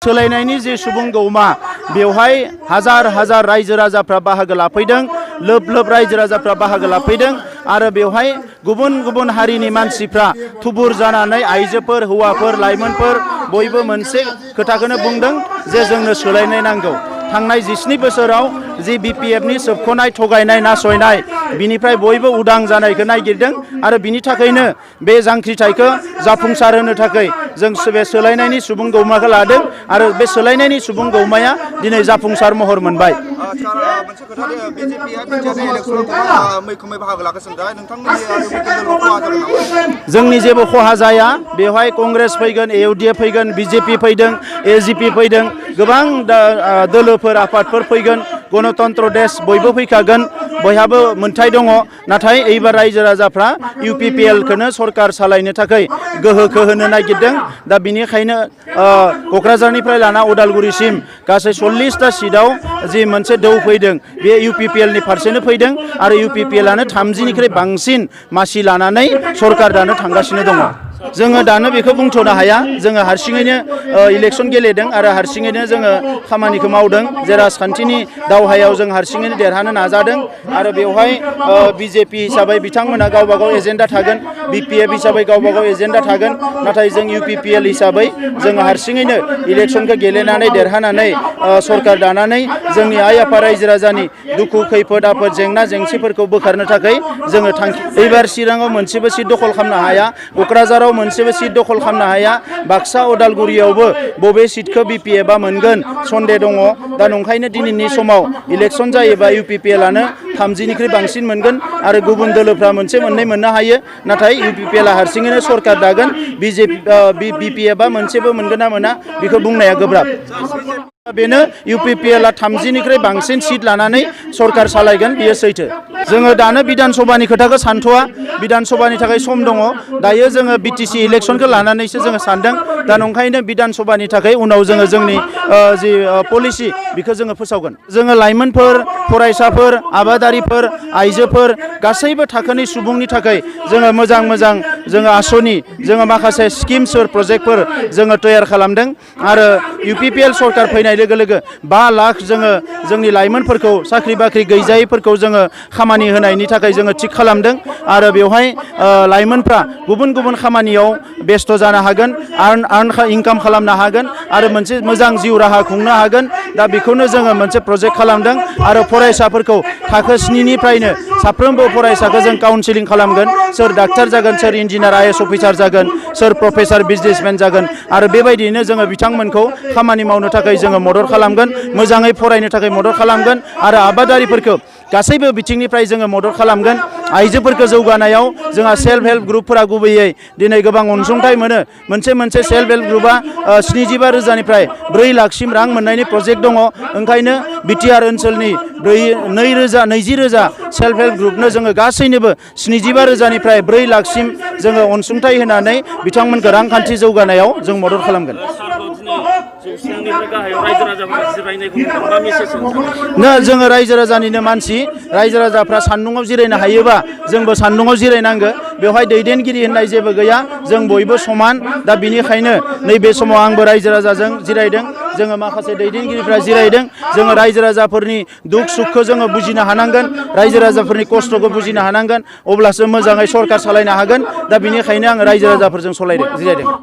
सोलायनायनि जे सुबुं गौमा बेवहाय हाजार हाजार रायजो राजाफ्रा बाहागो लाफैदों, लोब लोब रायजो राजाफ्रा बाहागो लाफैदों आरो बेवहाय गुबुन गुबुन हारिनि मानसिफ्रा थुबुर जानानै आइजोफोर, हौवाफोर, लाइमोनफोर बयबो मोनसे खोथाखौनो बुंदों जे जोंनो सोलायनाय नांगौ। थांनाय 17 बोसोराव जि बिपिएफनि सोबख'नाय, थगायनाय, नासयनाय बिनिफ्राय बयबो उदां जानायखौ नागिरदों आरो बिनि थाखायनो बे जांख्रिथायखौ जाफुंसार होनो थाखाय जों बे सोलायनायनि सुबुं गौमाखौ लादों आरो बे सोलायनायनि सुबुं गौमाया दिनै जाफुंसार महर मोनबाय। जोंनि जेबो खहा जाया। बेवहाय कंग्रेस फैगोन, इउडिएफ फैगोन, बिजेपि फैदों, एजिपि फैदों, गोबां दोलोफोर आफादफोर फैगोन, गणतन्त्र देश बयबो फैखागोन, बयहाबो मोन्थाय दङ। नाथाय एबार रायजो राजाफ्रा इउपिपिएलखौनो सरकार सालायनो थाखाय गोहोखौ होनो नागिरदों। दा बिनिखायनो क'क्राझारनिफ्राय लाना उदालगुरिसिम गासै 40टा सिटआव जि मोनसे दौ फैदों बे इउपिपिएलनि फारसेनो फैदों आरो इउपिपिएलआनो 30निख्रुइ बांसिन मासि लानानै सरकार दानो थांगासिनो दङ। जोङो दानो बेखौ बुंथ'नो हाया। जोङो हारसिङैनो इलेक्सन गेलेदों आरो हारसिङैनो जोङो खामानिखौ मावदों। जे राजखान्थिनि दावहायाव जों हारसिङैनो देरहानो नाजादों आरो बेवहाय बिजेपि हिसाबै बिथांमोना गावबा गाव एजेन्डा थागोन, बिपिएफ हिसाबै गावबा गाव एजेन्डा थागोन। नाथाय जों इउपिपिएल हिसाबै जोङो हारसिङैनो इलेक्सनखौ गेलेनानै देरहानानै सरकार दानानै जोंनि आइ आफा रायजो राजानि दुखु खैफोद आफोद जेंना जेंसिफोरखौ बोखारनो थाखाय जोङो थांखि। एबार चिराङाव मोनसेबो सिट दखल खालामनो हाया, क'क्राझाराव मोनसेबो सिट दखल खालामनो हाया, बाक्सा उदालगुरियावबो बबे सिटखौ बिपिएफआ मोनगोन सन्देह दङ। दा नंखायनो दिनैनि समाव इलेक्सन जायोबा इउपिपिएलआनो 30निख्रुइ बांसिन मोनगोन आरो गुबुन दोलोफ्रा मोनसे मोननै मोननो हायो। नाथाय इउपिपिएलआ हारसिङैनो सरकार दागोन। बिपिएफआ मोनसेबो मोनगोन ना मोना बेखौ बुंनाया गोब्राब। बेनो इउपिपिएलआ 30निख्रुइ बांसिन सिट लानानै सरकार सालायगोन, बियो सैथो। जोङो दानो बिधान सभानि खोथाखौ सानथ'वा। बिधान सभानि थाखाय सम दङ। दायो जोङो बिटिसि इलेक्सनखौ लानानैसो जोङो सानदों। दा नंखायनो बिधान सभानि थाखाय उनाव जोङो जोंनि जि पलिसि बेखौ जोङो फोसावगोन। जोङो लाइमोनफोर, फरायसाफोर, आबादारिफोर, आइजोफोर गासैबो थाखोनि सुबुंनि थाखाय जोङो मोजां मोजां जोङो आसनि, जोङो माखासे स्किम्सफोर, प्रजेक्टफोर जोङो तैयार खालामदों आरो इउपिपिएल सरकार फैनाय लोगो लोगो 5 लाख जोङो जोंनि लाइमोनफोरखौ साख्रि बाख्रि गैजायैफोरखौ जोङो खामानि होनायनि थाखाय जोङो थिग खालामदों आरो बेवहाय लाइमोनफ्रा गुबुन गुबुन खामानियाव बेस्थ' जानो हागोन, इनकाम खालामनो हागोन आरो मोनसे मोजां जिउ राहा खुंनो हागोन। दा बेखौनो जोङो मोनसे प्रजेक्ट खालामदों आरो फरायसाफोरखौ थाखो 7निफ्रायनो साफ्रोमबो फरायसाखौ जों काउन्सिलिं खालामगोन। सोर डाक्टार जागोन, सोर इन्जिनियार आइएएस अफिसार जागोन, सोर प्रफेसार बिजनेसमेन जागोन आरो बेबायदियैनो जोङो बिथांमोनखौ खामानि मावनो थाखाय जोङो मदद खालामगोन, मोजाङै फरायनो थाखाय मदद खालामगोन आरो आबादारिफोरखौ गासैबो बिथिंनिफ्राय जोङो मदद खालामगोन। आइजोफोरखौ जौगानायाव जोंहा सेल्फ हेल्प ग्रुपफोरा गुबैयै दिनै गोबां अनसुंथाइ मोनो। मोनसे सेल्फ हेल्प ग्रुपआ 75,000निफ्राय 4 लाखसिम रां मोननायनि प्रजेक्ट दङ। ओंखायनो बिटिआर ओनसोलनि 20,000 सेल्फ हेल्प ग्रुपनो जोङो गासैनोबो 75,000निफ्राय 4 लाखसिम जोङो अनसुंथाइ होनानै बिथांमोनखौ रांखान्थि जौगानायाव जों मदद खालामगोन। जोङो रायजो राजानिनो मानसि, रायजो राजाफ्रा सान्दुङाव जिरायनो हायोबा जोंबो सान्दुङाव जिरायनांगौ। बेवहाय दैदेनगिरि होननाय जेबो गैया, जों बयबो समान। दा बिनिखायनो नैबे समाव आंबो रायजो राजाजों जिरायदों, जोङो माखासे दैदेनगिरिफ्रा जिरायदों। जोङो रायजो राजाफोरनि दुख सुखखौ जोङो बुजिनो हानांगोन, रायजो राजाफोरनि खस्थ'खौ बुजिनो हानांगोन, अब्लासो मोजाङै सरकार सालायनो हागोन। दा बिनिखायनो आङो रायजो राजाफोरजों जिरायदों।